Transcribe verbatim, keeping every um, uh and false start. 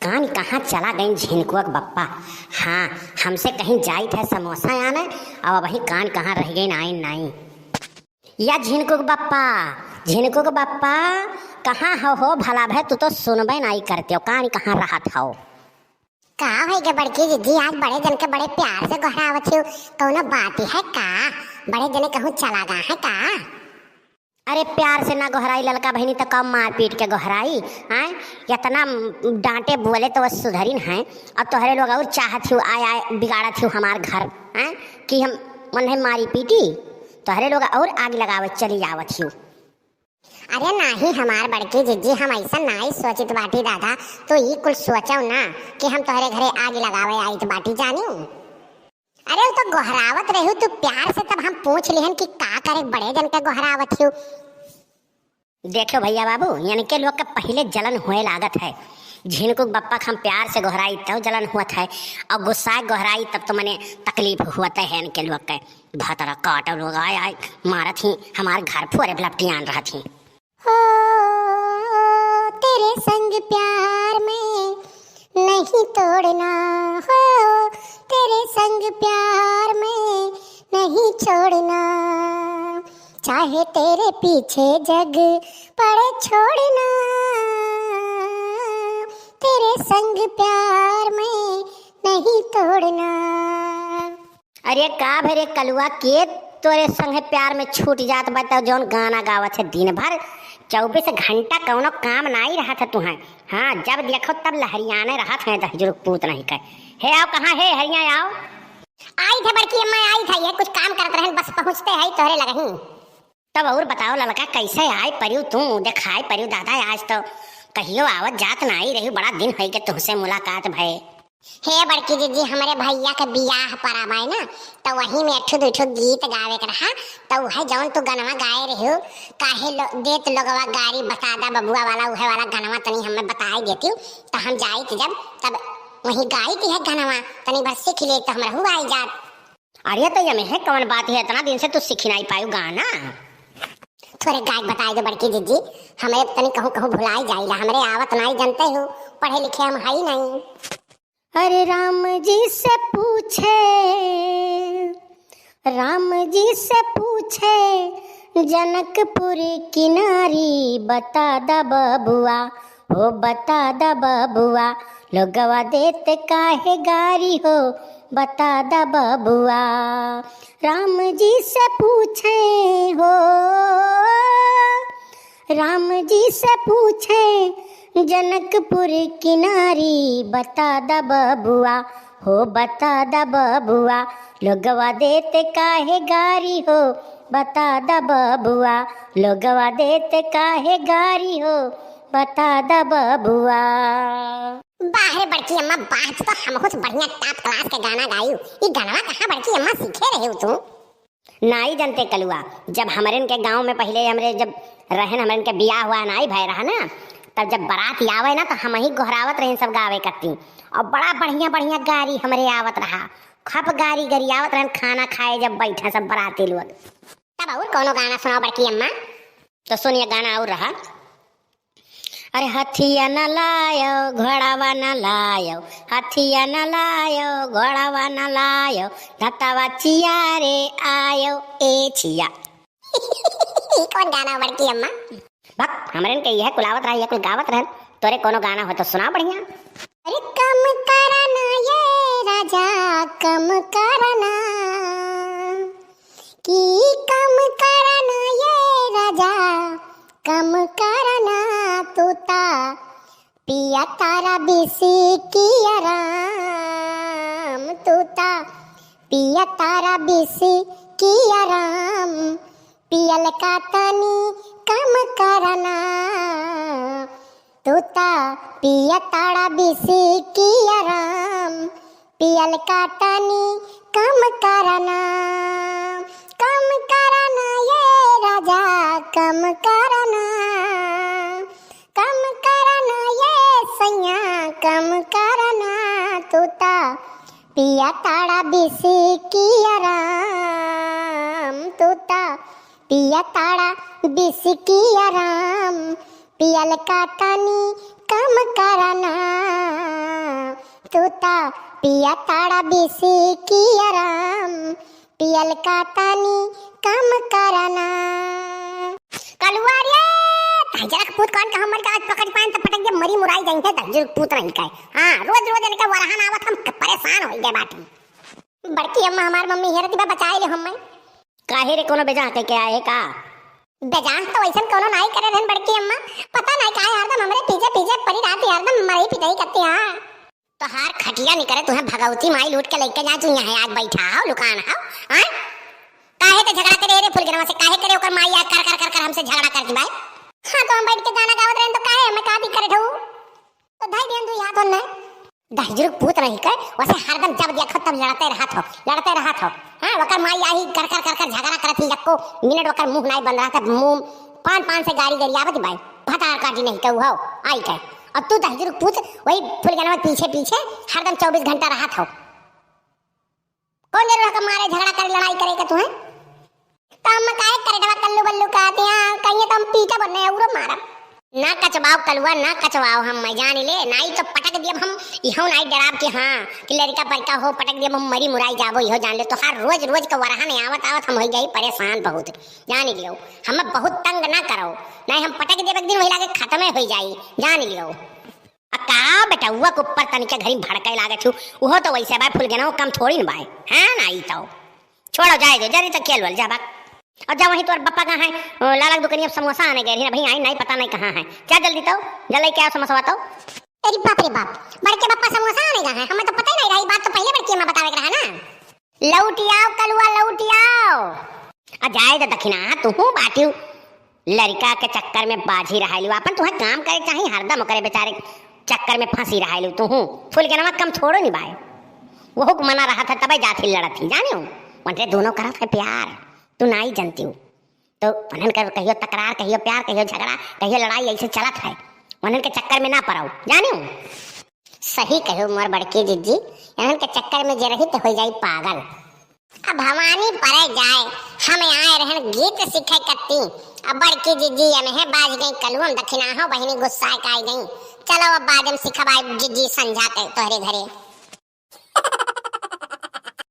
कान कहाँ चला गइन झिनकुआ के बप्पा? हाँ, हमसे कहीं जाइत है समोसा आने, अब वही कान कहाँ रह गइन, आइन नाई। या झिनकुआ के बप्पा, झिनकुआ के बप्पा, कहाँ हो, हो भला भय, तू तो सुनबे नाई करते हो, कान कहाँ रहत हो? का होइ गे बड़की जिज्जी, आज बड़े जन के बड़े प्यार से गोहरावत हियो, कौनो बात है का? बड़े जने कहूँ चला गा है का? अरे प्यार से ना गोहराई ललका बहिनी, त कम मार पीट के गोहराई, आय? इतना डांटे बोले तो वो सुधरिन है, और तोहरे लोग और चाहत हियो आय आय बिगाड़त हियो हमार घर, आय? कि हम उन्हें मारी पीटी, तोहरे लोग और आग लगावत चली आवत हियो। अरे नाही हमार बड़की जिज्जी, हम ऐसा नाही सोचित बाटी दादा, तू ई कुल सोचो ना कि हम तोहरे घरे आग लगावे आइत बाटी जानियो। अरे उ तो गोहरावत रहियो तू प्यार से, तब हम पूछ लिहन कि का करे बड़े जन के गोहरावत हियो। देखो भैया बाबू, इनके लोग के पहिले जलन होए लागत है। झिनकुक बप्पा के हम प्यार से गोहराई तब जलन हुअत है, और गुस्सा गोहराई तब तो मने तकलीफ हुअत है इनके लोग के। भतरा काटो लोग आय आय मारत ही, हमार घर फोरे लपटियान रहत ही। हो, तेरे संग प्यार में नहीं तोड़ना, हो, तेरे संग प्यार में नहीं छोड़ना, चाहे तेरे पीछे जग पड़े छोड़ना, तेरे संग प्यार में नहीं तोड़ना। अरे का भे रे कलुआ, के तोरे संगे प्यार में छूट जात बा? त जौन गाना गावत है दिन भर, चउबीस घंटा कौनो काम नाई रहत है तुहें। हाँ, जब देखो तब लहरियाने रहत है दहिजरुक पूत नहीं के। हे आओ, कहाँ है हरिया, आओ। आई थे बड़की अम्मा, आई थे, ये कुछ काम करत रहन, बस पहुँचते है तोहरे लगही। तब और बताओ ललका, कैसे आय परियो तू? देखाय परियो दादा, आज तो कहियो आवत जात नाई रही, बड़ा दिन होई के तुहसे मुलाकात भय। हे बड़की जिज्जी, हमरे भैया के बियाह परा बाय ना, त वही में एक ठो दुइ ठो गीत गावे के रहा, त उहे जौन तू गनवा गाए रहियो, काहे लो-, देत लोगवा गारी बता दा बबुआ वाला, उहे वाला गनवा तनी हमें बताए देती, त हम जाइत जब, तब वही गाइत है गनवा, तनी भर सीख ले त हमरहू आई जात। अरे त यमे है कौन बात है, इतना दिन से तू सीखी नाई पायू गाना? थोरे गाय के बताए दे बड़की जिज्जी, हमरे तनी कहूँ कहूँ भुलाई जाइला, हमरे आवत नाई जानते हो, पढ़े लिखे हम हई नाई। अरे राम जी से पूछे, राम जी से पूछे जनकपुर की नारी, बता द बबुआ, हो बता द बबुआ, लोगवा देत काहे गारी हो, बता द बबुआ। राम जी से पूछे हो, राम जी से पूछे जनकपुर की नारी, बता द बबुआ, हो बता द बबुआ, लोगवा देत काहे गारी हो, बता द बबुआ, लोगवा देत काहे गारी हो, बता द बबुआ। बाह रे बड़की अम्मा, बाह, तू तो हमहू से बढ़िया top class के गाना गायू। ई गानवा कहाँ बड़की अम्मा सीखे रहे तू? नाई जनते कलुआ, जब हमरन के गाँव में पहिले हमरे जब रहन, हमरन के बियाह हुआ नाई भय रहा ना, तब जब बारात आवे ना तो हमही गोहरावत रहन सब गावे करती, और बड़ा बढ़िया बढ़िया गारी हमरे आवत रहा, खप गारी गरियावत रहन, खाना खाए जब बैठा सब बराती लोग। तब और कौनो गाना सुनाओ बड़की अम्मा। तो सुनिए गाना और रहा। अरे हथिया न लायो, घोड़ावा न लायो, हथिया न लायो, घोड़ावा न लायो, धतवा चिया रे आयो ए चिया। ई कौन गाना बड़की अम्मा? बक, हमरन के यह कुलावत रहा, यह कुल गावत रहन। तोरे कोनो गाना हो तो सुनाओ बढ़िया। अरे कम करना ये राजा, कम करना, कि कम करना ये राजा, कम करना, तू ता पिया तारा बिसी किया राम, तू ता पिया तारा बिसी किया राम, पियल का तनी कम करना, तू ता पिया तारा बिसी किया राम, पियल का तनी कम करना, कम करना ये राजा, कम करना, कम करना ये सैया, कम करना, तू ता पिया तारा बिसी किया राम, तू ता पिया तारा बिसी किया राम, पियल का तनी कम करना। त पिया ताड़ा बिस्की आराम, पियल का तनी कम करना। कलुआ रे, तहजरक पूत कौन का हमर का आज पकड़ पाएन त पटक दे, मरी मुराई जाई है तहजरक पूत नहीं का। हाँ, रोज रोज इनके वरहन आवत हम परेशान होइ गए बाटी। बड़की अम्मा हमार मम्मी हेरती बा, बचाए ले हम्मे। काहे रे, कोनो बेजाह कह के आए है का? बेजाह तो वैसन कोनो नाई करे रहन बड़की अम्मा, पता नाई काहे हरदम हमरे पीछे पीछे पड़ी रहती, हरदम मरी पिटाई करती। हाँ, तोहार खटिया निकरे, तुहें भगवती माई लूट के लेके जाए, तू यहाँ आज बैठा हो, लुकान हो, हाँ? काहे ते झगड़ा करे रे फुलगनवा से, काहे करे ओकर माई आ कर कर कर कर हमसे झगड़ा करती बाय? हाँ, तो हम बैठ के गाना गावत रहन तो काहे हमें का दिक्कत है? तो धई दिहन दुई हाथ होने। दहिजरू पूत रही के, वैसे हरदम जब देखो तब लड़ते रहत हो, लड़ते रहत हो। हाँ, ओकर माई आही कर कर कर कर झगड़ा करत ही, एको मिनट ओकर मुंह नाई बंद रहत, मुंह पान पान से गारी गरियावत बाई। भतार काटी नहीं के उहो आई के। अब तू दहिजरू पूत वही फुलगनवा के पीछे पीछे हरदम चउबीस घंटा रहत हो। कौन जरूरत है मारे झगड़ा करे, लड़ाई करे के तुहें? तो हम काहे करे डबा कल्लू बल्लू कहती हैं, कहिए तो हम पीटा बन्ने औरो मारब। ना कचवाओ कलुआ, ना कचवाओ हम, मैं जान ले, नाई तो पटक दियब हम, इहो नाई डराब कि हाँ, कि लड़का परिका हो, पटक दियब हम, मरी मुराई जाबो, इहो जान ले। तोहार रोज रोज के वरहन आवत आवत हम होइ जाई परेशान बहुत, जान लियो। हम बहुत तंग ना करो, नाई हम पटक देब एक दिन वही लागे खत्मे होइ जाई, जान लियो। आ का बेटउआ के ऊपर तनिके घरी भड़के लागे छु, उहो तो वैसे बाय, फुलगनवा कम थोड़ी न बाय, हैं ना? ई तो छोड़ो, जाए दे, जरी तो खेल वल जा बाक। और जा वहीं तोर बप्पा कहाँ है, ओ, लाला के दुकनिया समोसा आने गए रही ना भाई, आई नहीं, पता नहीं कहाँ है। जा जल्दी तो, जल्दी क्या समोसा तो। अरे बाप रे बाप, बड़के बप्पा समोसा आने गए हैं, हमें तो पता ही नहीं रहा, ई बात तो पहले बड़की अम्मा बतावे के रहा ना। लौटि आओ कलुआ, लौटि आओ। आ जाए तो दखिना, तुहू बाटिउ लड़का के चक्कर में बाझी रहलू, आपन तुहे काम करे चाही, हरदम ओकरे बेचारे चक्कर में फंसी रहलू तुहू। फुलगनवा कम थोड़ो नहीं बाय, वहू के मना रहत है तबे जात ही लड़त ही, जानियो। वनरे दोनों करत है प्यार, तू नाई जनतिउ। तो वनन कर कहियो तकरार, कहियो प्यार, कहियो झगड़ा, कहियो लड़ाई, ऐसे चलत है। वनन के चक्कर में ना पड़ाऊ, जानियो। सही कहो मोर बड़की जिज्जी, इन्हन के चक्कर में जे रही तो हो जाई पागल। अब भवानी परे जाए, हम आए रहन गीत सीखे कत्ती। अब बड़की जिज्जी एमहे बाझ गई, कलुआ दखिना हो बहिनी गुस्सा काई गई। चलो अब बाद में सिखब आई जिज्जी संझा के तोहरे घरे।